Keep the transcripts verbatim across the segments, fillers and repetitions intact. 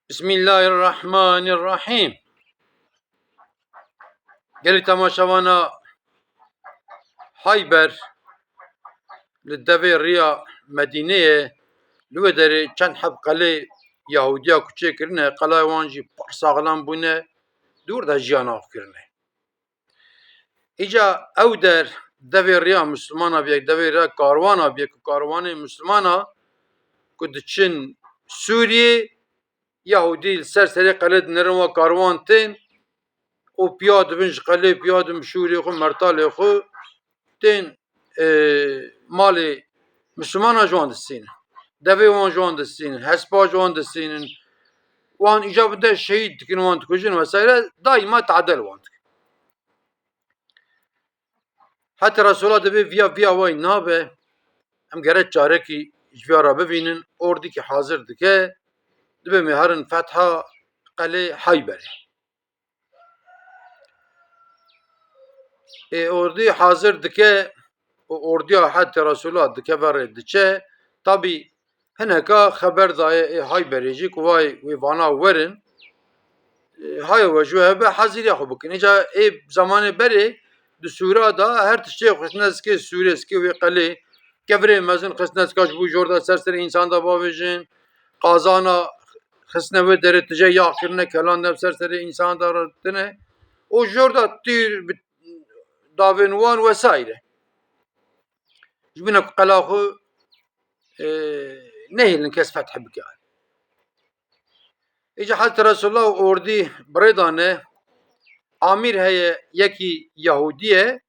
Bismillahirrahmanirrahîm. Gelî temaşevana Hayber li devê riya Medîneyê, li wê derê çend heb qelê Yahudiya ku çêkirine, qelay wan jî pir saxlem bûne, dûr de jiyan av kirine. Îca ew der devê riya Mislimana bîye, devê riya karwana bîye ku karwanê Mislimana ku diçin Sûriyê, Yahudî li ser serê qelê dinirin, wa karwan tên û piya dibin ji qelê, piya dibin şûrê xwe, mertalê xwe, tên, e, malê Mislimana ji wan distînin. Devê wan ji wan distînin, hespa ji wan distînin. Wan îca bi de şehîd dikin, wan dikujin vesaire, daîma tade li wan dikin. Heta Resûla dibê viya, viya wayî nabe, em gerek çarekî ji viya re bivînin, ordîkî hazir dike, dibê me herin fetha qelê Hayberê. Ê ordî hazir dike û ordiya heta Resûla dike verê diçe, tabî hineka xeber daye ê Hayberê jî ku vay wê vana werin, e, hayo we ji we hebe haziriya xwe bikin. Îca ê zamanê berê di sûra da her tiştê xwe xistine zikê sûrê, zikê wê qelê, kevirê mezin xistine zika ji bo jor da ser serê însan da bavêjin, qazana xistine wê derê tije yax kirine, kelan de ser serê însan da re tine û jor da tîr bi davên wan wesaire. Ji bîne ku qela xwe, e, nehêlin kes feth bike. Îca Hezretî Resulullah û ordî bi rê dane, amîr heye, yekî Yahûdî ye,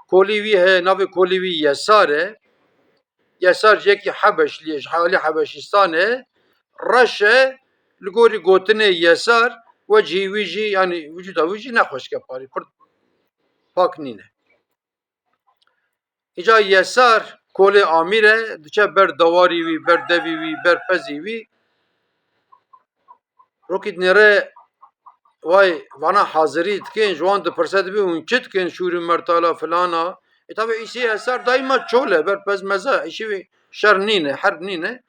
kolî wî heye, navê kolî wî Yesar e. Yesar ji yekî Hebeşlî ye, ji alî Hebeşîstanê, reş e, li gorî gotinê Yesar, wecihî wî jî, yanî wicûda wî jî ne xweşik e parî, pir pak nîne. Îca Yesar kolê amîr e, diçe ber dewarî wî, ber devî wî, ber pezî wî. Rokî dinêre, way, vana hazirî dikin, ji wan dipirse, dibê hûn çi dikin, şûr û mertala filana. E, tabi îsê Yesar daîma çol e, ber pez meza, îşê wî şer nîne, herb nîne.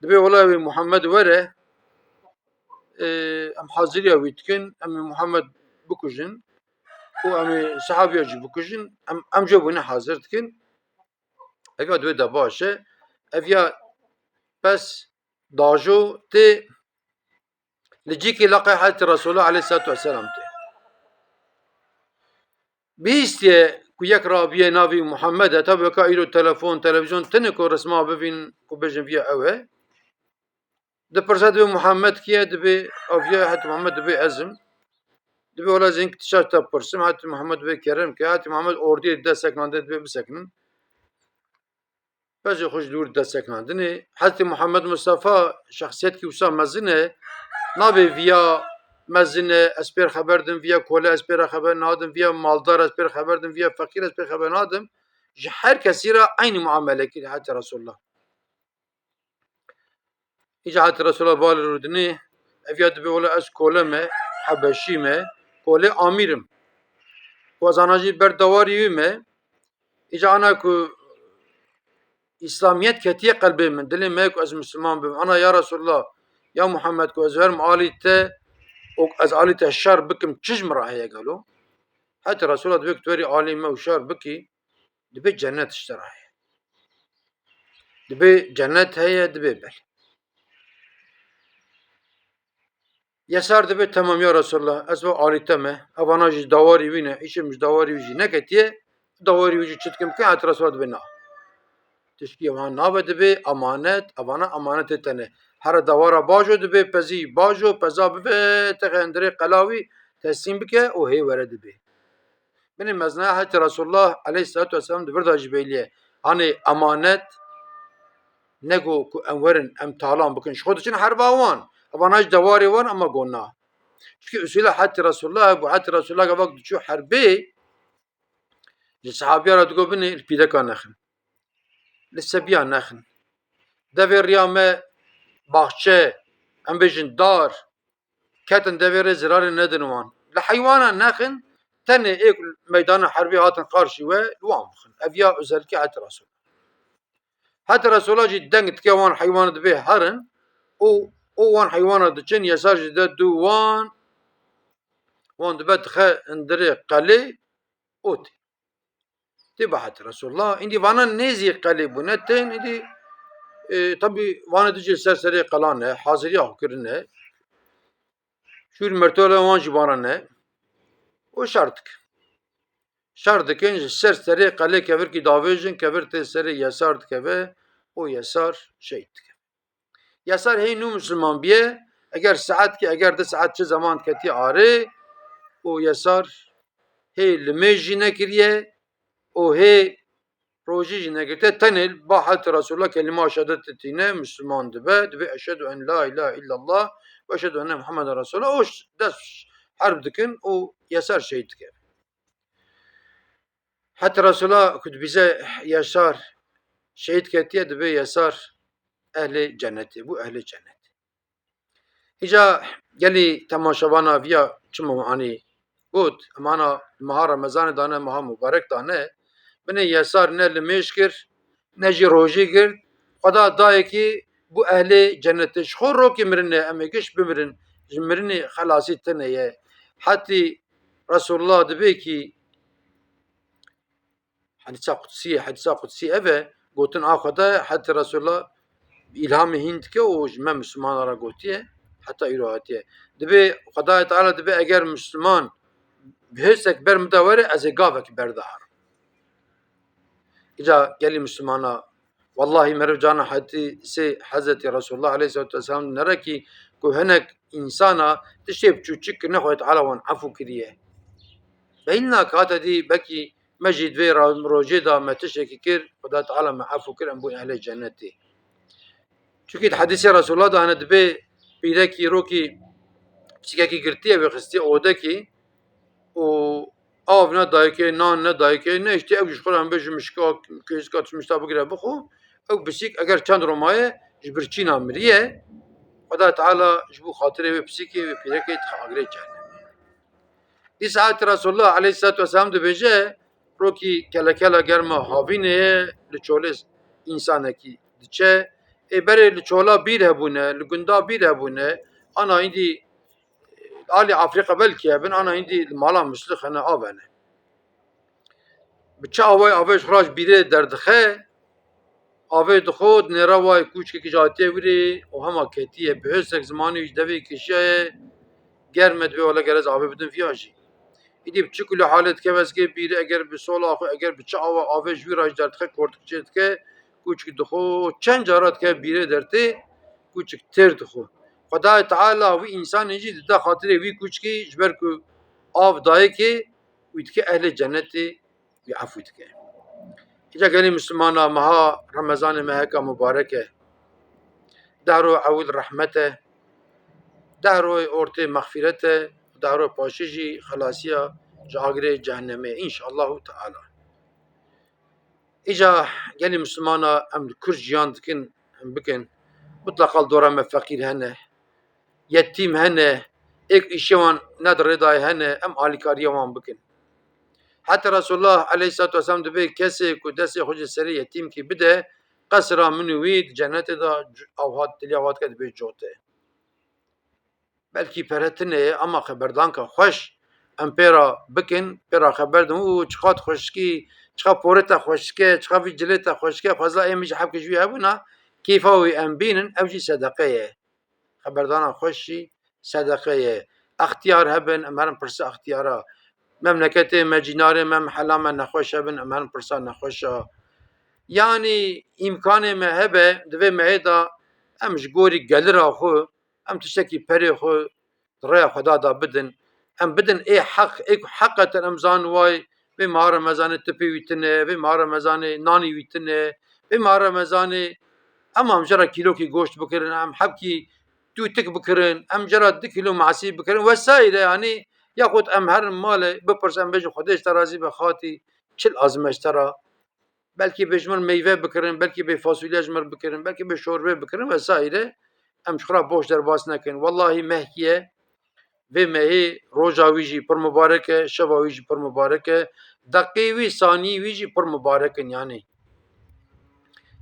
Dibê wela wê Muhammed were, e, em haziriya wî dikin, em ê Muhammed bikujin û em ê sehabiya jî bikujin, em, em jê bûne hazir dikin. Ev ya dibê de baş e. Ev ya pez dajo tê li cîkê laqê Hezretî Resulullah aleyhissalatu vesselam tê. Bihîstiye ku yek rabîye navî Muhammed e, tabi weka îro telefon, televîzyon tune ku resma bivîn ku bêjin viya ew e. Dipirse, dibê Muhammed kî ye? Dibê, aviya Hezretî Muhammed, dibê ez im. Dibê wela zîn ki tişa te pirsim, Hezretî Muhammed dibê kerem ke, Hezretî Muhammed ordiyê dide sekinandin, dibê bisekinin. Pezê xwe ji dûr dide sekinandinê. Hezretî Muhammed Mustafa şexsiyet ki wisa mezin e, nabê viya mezin e, ez pêr xeber dim, viya kole ez pêra xeber nadim, viya maldar ez pêr xeber dim, viya feqîr ez pêr xeber nadim. Ji her kesî re eynî muamele kir Hezretî Resulullah. Îca Hezretî Resulullah bal rûdinê, ev ya dibê wela ez kole me, Hebeşî me, kolê amîr im. Ku ez ana jî ber dewarî wî me, îca ana ku Îslamiyet ketiye qelbê min, dilê me ku ez Misliman bim. Ana ya Resulullah, ya Muhammed ku ez werim alî te û ez alî te şer bikim, çi ji min re heye gelo? Heta Resulullah dibê ku tu werî alî me û şer bikî, dibê cennet ji te re heye. Dibê cennet heye, dibê belê. Yesar dibê, temam ya Resulullah, ez ve alî te me, evana jî dawarî wî ne, îşê min ji dawarî wî jî neketiye, dawarî wî jî çi dikim bikim, Hezretî Resulullah dibê na. Tişkî evan nabe, dibê emanet, evana emanetê te ne. Here dawara bajo dibê, pezî bajo, peza bive, te xendirê qela wî teslîm bike û hê were dibê. Binê mezinaya Hezretî Resulullah aleyhissalatu vesselam di vir de jî belî ye. Hanê emanet, nego ku em werin, em talan bikin. Ji xwe diçin herba wan. Evana ji dewarê wan, ema go na. Çikî usûla Hezretî Resulullah hebû. Hezretî Resulullah gava ku diçû herbê, ji sehabiya re digo, binê li pîreka nexin. Li sebiya nexin. Devê riya me baxçe, em bêjin dar, ketin devê rê zirarê nedin wan. Li heywana nexin, tenê ê ku meydana herbê hatin qarşî we, li wan bixin. Ev ya özellikî Hezretî Resul. Hezretî Resula jî deng dike wan heywana, dibê herin û û wan heywana diçin, Yesar jî de dû wan, wan dibe dixe hundirê qelê û tê. Tê bahet Resulullah. Îndî vana nêzî qelê bûne tên, îndî, e, tabî vana dijî ser serê qelan e, haziriya xwe kirine. Şûr mertola wan jî vana ne. Û şer dikin. Şer dikin, ji ser serê qelê kevirkî davêjin, kevir tê serê Yesar dikeve û Yesar şehîd dike. Yesar hê nû misilman biye, eger saetkî, eger di saet çi zeman ketiye arê û Yesar hê limêj jî nekiriye û hê rojî jî negirte, tenê ba het Resulullah kelîma şehadetê tîne, misilman dibe, dibe eşhedü en la ilahe illallah ve eşhedü enne Muhammeden Resulullah û ş-, dest herb dikin û Yesar şehîd dike. Heta Resulullah ku dibîze Yesar şehîd ketiye, dibê Yesar ehlê cennetê bû, ehlê cennetê. Îca gelî temaşevana viya çima anî got, em ana meha Remezanê dane, meha mubarek dane, binê Yesar ne limêj kir, ne jî rojî girt, Xweda dayekî bû ehlê cennetê. Ji xwe rokê mirinê, em ê giş bimirin, ji mirinê xelasî tune ye. Hetî Resulullah dibê kî Hedîsa qudsî ye, hedîsa qudsî ev e, gotin a Xweda ye, hetî Resulullah îlhamê hîn dike û ji me Mislimana re gotiye, heta îro hatiye. Dibê Xwedayê Teala dibê eger Misliman bi hêrsek ber min de were, ez ê gavekî berdaherim. Îca gelî Mislimana, wellahî meriv cana hedîsê Hezretî Resulullah aleyhissalatu vesselam dinere kî ku hinek însana tiştê biçûçik kirine Xwedê Teala wan efû kiriye. Beyîn nake hate dî belkî me jî di vê ra-, rojê de me tiştekî kir, Xweda Teala me efû kir, em bûn ehlê cennetê. Çunkî di hedîsê Resulullah de hene dibê pîrekî rokî piçikekî girtiye, wê xistiye odekî û av ne dayikê, nan ne dayikê, ne îştê ew jî ji xwe re em bê ji mişka, kêzika çi mişta bigire bixwe, ew pisîk eger çend roma ye ji birçîna miriye, Xweda Teala ji bo xatirê wê pisîkê, wê pîrekê dixe agirê cehennemê. Dîsa heta Resulullah aleyhissalatu vesselam dibêje, rokî kelekela germa havînê ye, li çolê însanekî diçe. Ê berê li çola bîr hebûne, li gunda bîr hebûne, ana îndî alî Afrîka belkî hebin, ana îndî li mala Mislix hene, av hene. Bi çi awayî avê ji xwe re ji bîrê derdixe, avê dixwe, dinêre wayê kûçkekî ji hatiye wirê û hema ketiye. Bi hêrsek zimanê wî ji devê kişiyaye, germ e, dibê wele ger ez avê bidim viya jî. Îdî bi çi kulî halê dikeve ez kê bîrê, eger bi sola xwe, eger bi çi awa avê ji wî re jî derdixe, kortik çê dike, kûçik dixwe, çend cara dikeve bîrê dertê, kûçik têr dixwe. Xwedayê Teala wî însanê jî dide xatirê wî kûçikî, ji ber ku av dayikê, wî dike ehlê cennetê, wî efû dike. Îca gelî Mislimana, meha Remezanê me heka mubarek e. Deh roy ewil rehmet e. Deh roy ortê mexfîret e. Deh roy paşê jî xelasiya ji agirê cehennemê, înşallahu teala. Îca gelî Mislimana, em li kur jiyan dikin, em bikin. Mutleqa li dora me feqîr hene. Yetîm hene, êk îşê wan ne di rê de ye hene, em alîkariya wan bikin. Heta Resulullah aleyhissalatu vesselam dibê kesê ku destê xwe ji serê yetîmkî bide, qesra min û wî di cennetê de c-, ew hat, diliya wan dike dibê cote. Belkî pere tune ye, ama xeberdanka xweş em pê re bikin, pê re xeber din, û çiqas xweşikî, çiqas porê te xweşik e, çiqas vî cilê te xweşik e, xweza ê min jî hebkê ji wî hebûna, kêfa wî em bînin, ew jî sedeqe ye. Xeberdana xweş jî sedeqe ye. Extiyar hebin, em herin pirsa extiyara. Memleketê me, cînarê me, mehela me nexweş hebin, em herin pirsa nexweşa. Yanî îmkanê me hebe, di vê mehê de em ji gorî gelira xwe, em tiştekî perê xwe di rêya Xweda de bidin. Em bidin ê heq, ê ku heqeten em zan way, vê meha Remezanê tipê wî tune, vê meha Remezanê nanî wî tune, vê meha Remezanê em, em jê re kîlokî goşt bikirin, em hebkî tûtik bikirin, em jê re du kîlo masî bikirin vesaire, yanî yaxud em herin malê bipirsin, em bêjin Xwedê ji te razî be xatî, çi lazim e ji te re? Belkî bê ji min re meyve bikirin, belkî bê fasulye ji min re bikirin, belkî bê şorbe bikirin vesaire. Em ji xwe re boş derbas nekin. Wellahî mehkî ye. Vê mehê roja wî jî pir mubarek e, şeva wî jî pir mubarek e. Deqê wî, saniyê wî jî pir mubarek in yanî.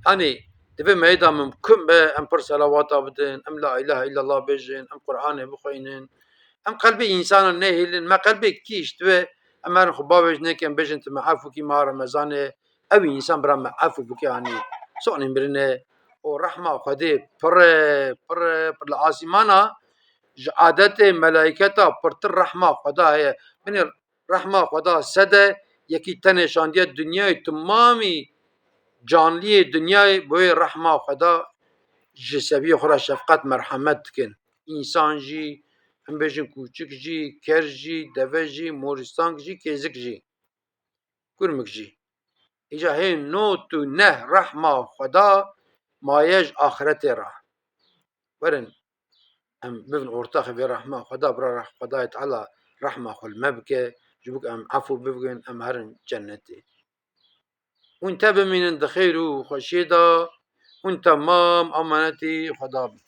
Yanî Divê me êda mimkun be em pir selawata bidin, em la ilahe illallah bêjin, em Qur'anê bixwînin, em qelbê însanan nehêlin, me qelbê kî ji divê em herin xwe bavêjin, nekin bêjin tu me efû kî, meha Remezanê, ew însan bira me efû bike, hanî sonê mirine û rehma Xwedê pir e, pir e, pir li asîmana ji adetê melayketa pirtir rehma Xweda heye. Binê rehma Xweda sede yekî tenê şandiye dinyayê, timamî canliyê dinyayê boyê rehma Xweda ji seviyê xwe re şefqet, merhemet dikin. Însan jî, em bêjin kûçik jî, ker jî, deve jî, morîstank jî, kêzik jî, kurmik jî. Îca hê not û neh rehma Xweda maye ji axiretê re. Werin em bibin ortaxê vê rehma Xweda, bira reh-, Xwedayê Teala rehma xwe li me bike, ji bo ku em efû bibin, em herin cennetê. Hûn te bimînin di xêr û xweşiyê de, hûn temam amanetî Xweda bin.